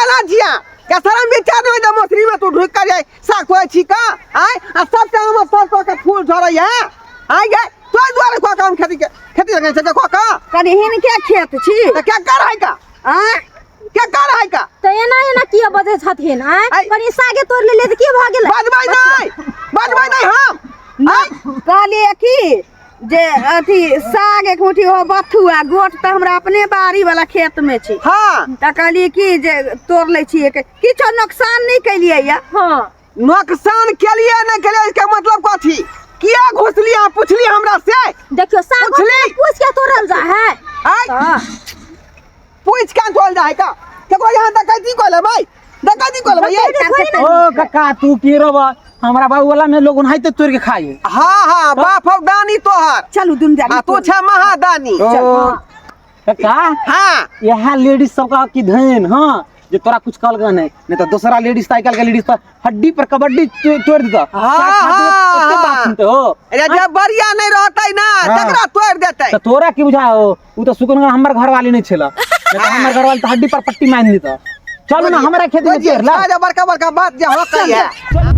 बेला जिया के शरम विचार नहीं दे मौसरी में तू ढुक कर जाए साग तोड़ै छी का आय आ सबटा हमर सरसों के फूल झड़ै है आय गे तो दुआरे को काम खेती के खेती लगै छै को का कनि हिनके खेत छी त क्या कर है का आँय क्या कर है का तऽ एना एना किया बजै छथिन आँय आइ। कनि सागे तोड़ि लेलियै तऽ की भऽ गेलै बजबै नहीं बजबै नहीं हम आय कहलियै की जे अथी साग एक मुट्ठी हो बथुआ गोट तऽ हमरा अपने बाड़ी वाला खेत में छी हाँ तऽ कहलियै की जे तोड़ लै छियै किछो नुकसान नहि केलियै या हँ नुकसान केलिए नहीं केलिए इसके मतलब कथी किया घुसली अहाँ पुछली हमरा से देखियौ साग पुछली? पूछ के तोड़ल जा है आय तऽ पूछ के तोड़ल जाए का केकरो यहाँ डकैती कऽ लेबै डकैती कऽ लेबै ये थोड़ी ओ कक्का तू की रब हमरा बाबू वाला में लोग ओनाहिते तोड़ के खाई हाँ हाँ बाप हौ दानी तोहर चलू दुनू आ जानी तू छै महादानी ओ कक्का हाँ यहाँ लेडीज सब का की धन हाँ जे तोरा कुछ कहल गन है नहीं तो दूसरा लेडीज आजकल के लेडीज पर हड्डी पर कबड्डी तोड़ देता हाँ, साग खाते हाँ, ओते हाँ। बात सुनते हो अरे जब बढ़िया नहीं रहतै ना हाँ। तकरा तोड़ देतै तो तोरा की बुझा हो उ तो सुकन हमर घर वाली नहीं छेला नहीं तो हमर घर वाली तो हड्डी पर पट्टी बांध देता चलो ना हमरा खेत में तोड़ ला जे बड़का बड़का बात जे होकै है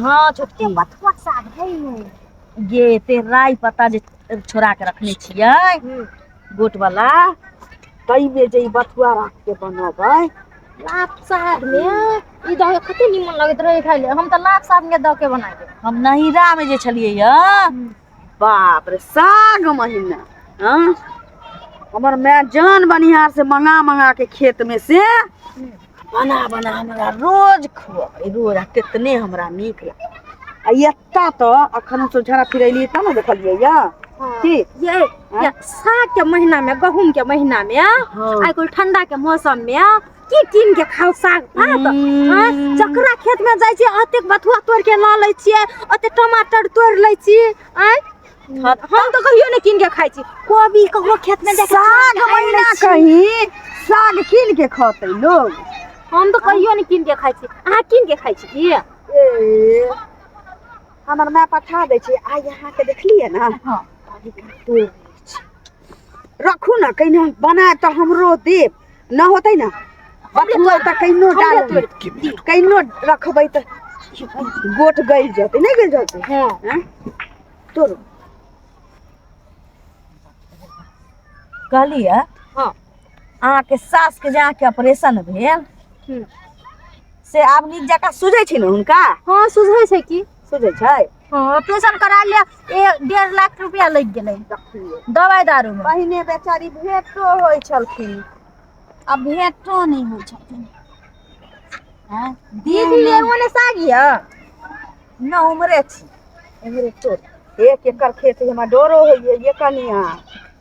हाँ छोटकी बथुआ साग है गे ते राई पत्ता जे छोड़ा के रखने छियै गोट वाला ताहिमे जे ई बथुआ राख के बनबै लाभ साग में ई दह के कते निमन लगैत रहे खाइ ले हम तऽ लाभ साग में दऽ के बनाइए हम नैहरा में जे छलियै य बाप रे साग महीना हाँ हमर माय जान बनिहार से मंगा मंगा के खेत में से बना बना हमरा रोज खुआबै रोज आ कितने हमरा नीक लागे आ एत्ता तऽ अखन हमसब झाड़ा फिरैलियै तब ने देखलियै या की ये ये साग के महीना में गहूम के महीना में आइ काल्हि ठंडा के मौसम में की कीन के खाउ साग भात आँय? जकरा खेत में जाइ छियै अतेक बथुआ तोड़ के लऽ लै छियै अतेक टमाटर तोड़ लै छी आँय हम तऽ कहियो नहि कीन के खाइ छी कोबी ककरो खेत में जाके साग तोड़ के आनि लै महीना छी। कहीं साग कीन के खतै लोग हम तऽ कहियो नहि कीन के खाइ छी अहाँ कीन के खाइ छी की ए हमर माय पठा दै छै आइ अहाँके देखलियै ने हाँ। तोड़ि लै छी। रखू ने कहिनो बना तऽ हमरो देब न होतै ने बथुआ तऽ कहिनो डाल कहिनो रखबै तऽ गोट गलि जेतै नहि गलि जेतै हाँ आँय? तोड़ू कहलियै हाँ अहाँके सासके जे अहाँके ऑपरेशन भेल हम्म। से आब नीक जकाँ सुझै छै ने हुनका हाँ सुझै छै की सुझै छै हाँ ऑपरेशन करा लिया 1.5 लाख रुपया लागि गेलै दवाई दारू में पहिने बेचारी भेंटो होइ छलखिन आब भेंटो नहि होइ छथिन आँय? दीदी ओने साग यऽ न उमरे छी उमरे तोड़ एक एकड़ खेत है हमरा डरो होइए ये कनिया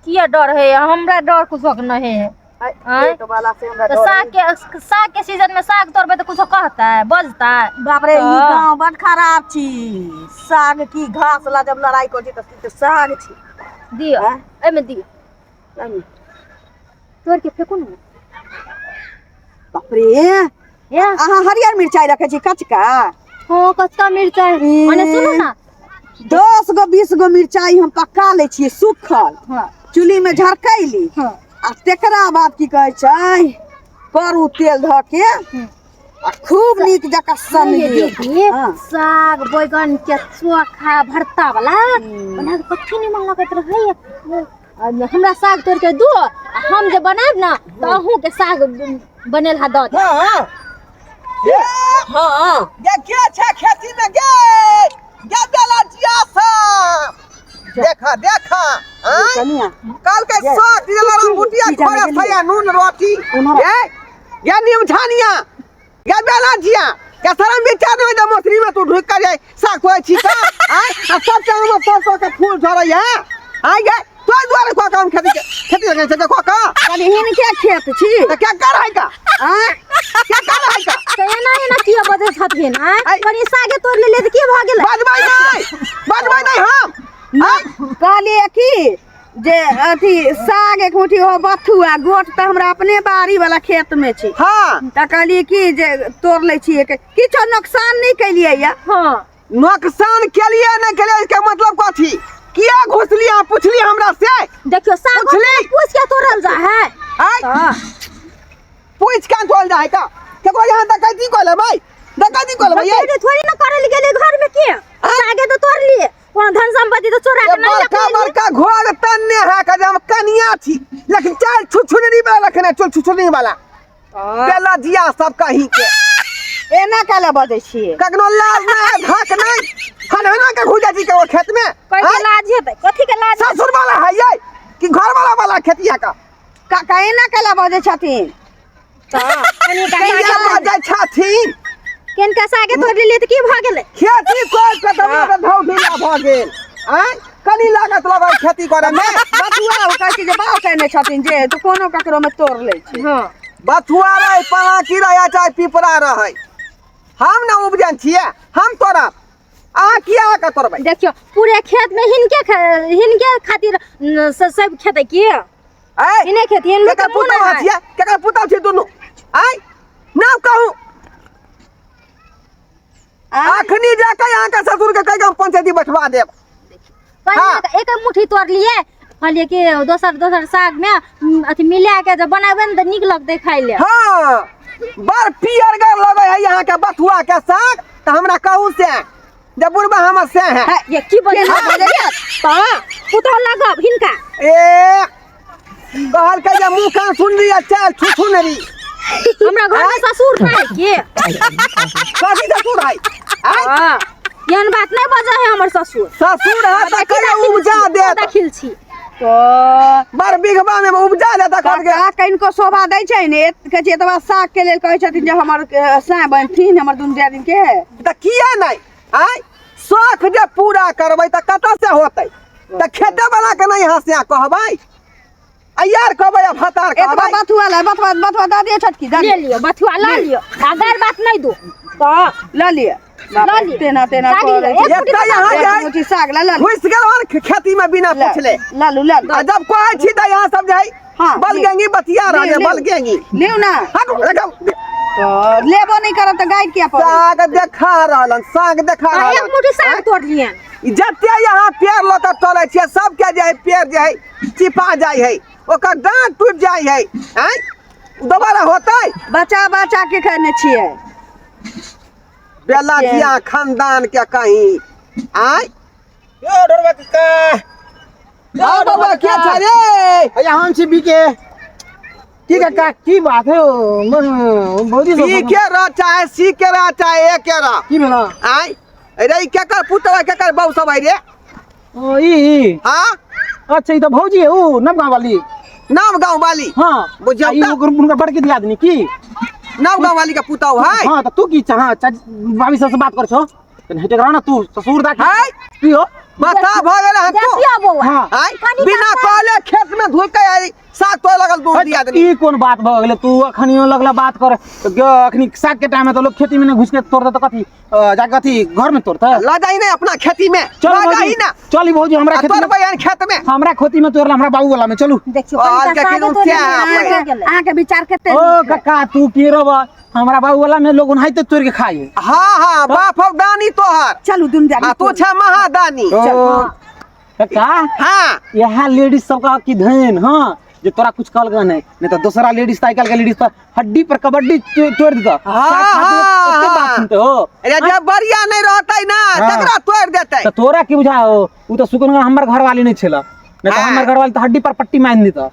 किया डर है हमरा डर कुछो के नहीं है आय, आँय? खेत वाला से हमरा तऽ डर साग के साग के सीजन में साग तोड़बै तऽ कुछो कहतै बजतै बाप रे ई तऽ- गाँव बड खराब छी साग की घास ला जब लड़ाई करै छी तऽ तऽ साग छी दियौ आँय? एहिमे दियौ होइए। तोड़ के फेकू ने बाप रे ये अहाँ हरियर मिरचाई रखै छी कचका हाँ कचका मिरचाई मने सुनू ना 10 गो 20 गो मिरचाई हम पका लै छियै सुखल हाँ चुल्ही में झरकैली हाँ आ तेकरा बाद की कहै छै करू तेल धऽ के आ खूब नीक जकाँ ये सनली दीदी हाँ। साग बैगन के चोखा भरता वाला बना के कथी निमन लगैत रहै हमरा साग तोड़ के दो आ हम जे बनायब ना तऽ अहूँ के साग बनेल हा दऽ देब। हाँ हाँ गे के छै खेती में गे गे बेला जिया सब देखा देखा आँय? कनिया कल के साग दिला बुटिया की जाने खोरा गेलियै? थया नून रोटी उम्हर- गे गे नीम छानिया गे बेला जिया के शरम विचार नहीं दे मौसरी में तू ढुक कर जाए साग तोड़ै छी का आय आ सबटा हमर सरसों के फूल झड़ै है आय गे तो दुआरे को काम खेती के खेती लगै छै को का कनि हिनके खेत छी त क्या कर है का आँय? क्या कर है का तऽ एना एना किया बजै छथिन आँय आइ। कनि सागे तोड़ लेलियै तऽ की भऽ गेलै बजबै नहीं बजबै नहीं हम आय कहलियै की जे अथी साग एक मुट्ठी हो बथुआ गोट तऽ हमरा अपने बाड़ी वाला खेत में छी हाँ तऽ कहलियै की जे तोड़ लै छियै किछो नुकसान नहि केलियै या हाँ नुकसान केलिए नहीं केलिए इसके मतलब कथी किया घुसली अहाँ पुछली हमरा से देखियौ है का केकरो यहाँ डकैती कऽ लेबै, डकैती कऽ लेबै ये। डकैती थोड़ी ना करे ले गेलै घर में के सागे तो तोड़ लिए, कोनो धन संपत्ति तो चोरा ये के नहीं बड़का लऽ बड़का घोर तन्ने है का जे हम कनिया छी, लेकिन चाल छुछुनरी वाला रखने, चल छुछुनरी वाला बेलजिया सब कहीं के। एना काला बजै छियै? कखनो लाज नहीं धाक नहीं, हनहना के घुस जाइ छी के खेत में। कोई के आँय? लाज हेतै? कथी के लाज? ससुर वाला है ये कि घर वाला वाला खेतिया का? काका एना काला बजै छथिन? कनी का किया बजै छथिन? केनका सागे तोड़ लेलियै तऽ की भऽ गेलै? खेती कर के तऽ हमरा धौ ढीला भऽ गेल। आँय, कनी लागत लगै खेती करे में। बथुआ ओ कहै छै जे बाउ केने छथिन जे तऽ कोनो ककरो में तोड़ लै छै। हँ, बथुआ रहै, पलाकी रहै, चाहे पिपरा रहै, हम ने उपजन छियै, हम तोड़ब, अहाँ किया के तोड़बै? देखियौ पूरे खेत में हिनके हिनके खातिर न, सब खेतै की? ऐ हिने खेती हिन लोग केकर के मुँह पुतहु नहि है। छियै? केकर पुतहु छियै दुनू? आँय, नाम कहू। अखनी जाके अहाँके ससुर के कहि के हम पंचायती बैठवा देब। पहिले हाँ। एक मुट्ठी तोड़ लिए, कहलिए कि दोसर दोसर साग में अथी मिला के जब बनाबे ने तऽ नीक लगतै खाइ ले। हाँ, बड़ पियरगर लगै है अहाँके बथुआ के साग, तऽ हमरा कहू से जे बुढ़बा हमर से है। है, ये की बजै छै? तऽ पुतहु लगब हिनका। ए कहलकै जे मुँह कान सुन लिअ, चल छुछू नरी। हमरा घर में ससुर नहीं के? कथी ससुर है? आँय? हाँ, एहन बात नहीं बजै है हमर ससुर। ससुर है तऽ कहियो उपजा देत। दखिल छी तो बड़ बिघबा में उपजा देत कहलकै। काका कनिको शोभा दै छै ने, कहै छै एतबा साग के लेल कहै छथिन जे हमर साँय बनथिन हमर दुनू दियादिन के। तऽ किया नहि? आँय, शौख जे पूरा करबै तऽ कतऽ से होतै? तऽ खेते वाला के नहि यहाँ से कहबै, आ यार कहबै, आ भतार एतबा कहबै। बथुआ ला, बथुआ बथुआ दऽ दियौ छोटकी, दऽ ले दियौ। लियौ बथुआ, लऽ लियौ, आ गैर बात नहीं दू तऽ लऽ लिअ। लऽ लिअ। तेना तेना साग करै लिअ, छै। एक मुट्ठी एकटा यहाँ एक जाय मुट्ठी साग लऽ लू। घुसि गेल हन खेती में बिना लऽ पूछले। लऽ लू, लऽ लू। आ जब कहै छी तऽ यहाँ सब जे है हाँ, बलगेंगी बतिया रहल है, लिउ, लिउ। बलगेंगी। लिउ ना। हटू, रखू। तऽ लेबो नहि करब तऽ गाइड किया पड़ै? साग देखा रहल हन, साग देखा आ रहल एक हन। मुट्ठी साग तोड़ लियन। ई जते यहाँ पेड़ लऽ कऽ चलै छियै, सबके जे है पेड़ जे है चिपा जाइ है, ओकर डाँट टूटि जाइ है। आँय, दोबारा होतै? बचा बचा के खेने छियै। बेलजिया खानदान के कहीं। आँय यो ढोरबा काका। आओ बाबा, के छै रे? अया हम छी बीके। की काका की बात है? ओ भौजी सब बी के रह चाहे सी के रह चाहे ए के रह। की भेला? आँय रे, ई केकर पुतहु है, केकर बहू सब है रे? ओ ई? हाँ। अच्छा, ई तऽ भौजी है ऊ नव गाँव वाली। नव गाँव वाली? हाँ। बुझियौ आ ई तऽ। हुनकर बड़की दियादनी की नव गाँव वाली के पुतहु है? हाँ, तऽ तू की चाह भाभी सबसे बात कर छो? तनी हटे रह ना तू ससुर दा है? की हो? बता भऽ गेल हन तू। देखियौ बौआ। हाँ। आँय, कनी बिना कहले खेत में धुइ के आई साग तोड़े लगल दूध दिया हट, देनी। ई कोन बात भऽ गेलै? तू अखनियो लगला बात करे तऽ अखनी साग के टाइम में तऽ लोग खेती में नहीं घुस के तोड़ते तऽ कथी जाके कथी घर में तोड़ते? लऽ जाही ने अपना खेती में। चल लऽ भौजी, जाही ना। चल ई भौजी हमरा आ खेती में। तोड़बै हन खेत में। हमरा खेती में तोड़ला, हमरा बाबू वाला में चलू। देखियौ और कनिका के सागे किनु तोड़ से लियन, आपै। भऽ गेलै। अहाँके विचार कते ओ नीक है। काका तू की रहब, हमरा बाबू वाला में लोग ओनाहिते तोड़ के खाइ। हाँ हाँ, बाप हौ दानी तोहर। चलू दुनू दियादिन। आ तू छै महादानी। ओ काका। हाँ। यहाँ लेडीज सब का की धन, हाँ जे तोरा कुछ कहल गए नहीं, नहीं तो दूसरा लेडीज आजकल के लेडीज तो हड्डी पर कबड्डी तोड़ देता। हाँ, साग खाते हाँ, एते हाँ। बात सुनते हो। अरे जब बढ़िया नहीं रहतै ना हाँ। तकरा तोड़ देतै। तो तोरा की बुझा हो, उ तो सुकन हमर घर वाली नहीं छेला, नहीं तो हाँ। हमर घर वाली तो हड्डी पर पट्टी मार देता।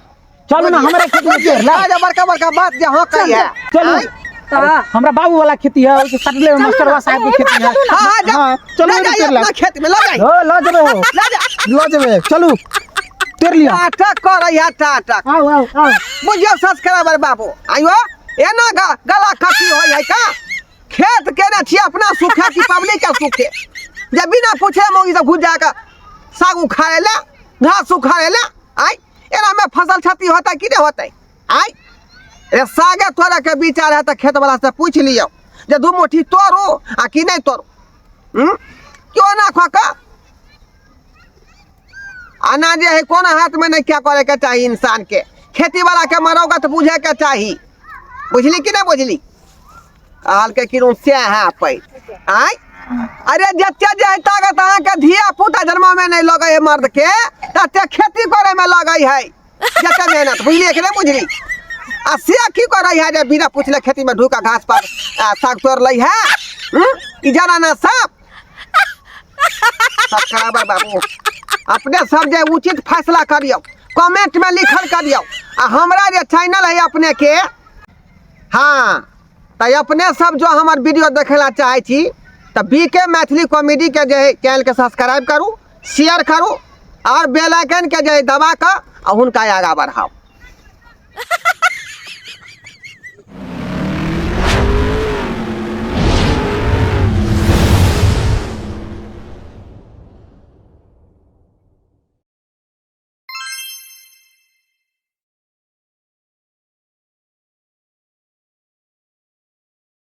चलू ना हमरा खेत में तोड़ ला। आ बड़का बड़का बात जे हाँ कही है। चलू। आँय? अरे, हमरा बाबू वाला खेती है, ओके सटले में मास्टरवा साहब के खेती है। हाँ हाँ जा। हाँ, चलू लऽ जाही तोड़ ला। अपना खेत में लऽ जाही। हो ल जेबे हो। लऽ जा। ल जेबे, चलू तोड़ लिया। नाटक करै है नाटक। आओ आओ आओ। बुझियौ संस्कार बाबू, आइयो एना गला कटी होइ है का? खेत केने छियै अपना सुखे कि पब्लिक के सुखे? जे बिना पूछे मौगी सब घुस जाके साग उखाड़े ले, घास उखाड़े ले। आइ एना में फसल क्षति होतै कि नहि होतै? आइ रे सागे तोड़े के विचार है तऽ खेत वाला से पूछि लियौ जे दू मुट्ठी तोड़ू आ कि नहि तोड़ू। क्यों ना खोका अनाज जे है कोन हाथ में नहीं क्या करे के चाही इंसान के। खेती वाला के मरौगत बुझे के चाही, बुझली कि नहीं बुझली? कहल के किनु से है पै। आय अरे जते जे है ताकत अहाँ के धिया पुता जन्म में नहीं लगे है मर्द के, तते खेती करे में लगे है जते मेहनत, बुझलिए कि नहीं बुझली? आ से की करै है जे बिना पूछले खेती में ढुका घास पर आ, साग तोड़ लै है हम्म? ई जाना ना सब सब्सक्राइबर बाबू अपने सब जे उचित फैसला करियौ कमेंट में लिखल करियौ आ हमरा जे चैनल है अपने के, हाँ तऽ अपने सब जो हमर वीडियो देखे ला चाहै छी तऽ बी के मैथिली कॉमेडी के जे है चैनल के सब्सक्राइब करू, शेयर करू और बेल आइकन के जे है दबा कऽ आ हुनका आगाँ बढ़ाउ।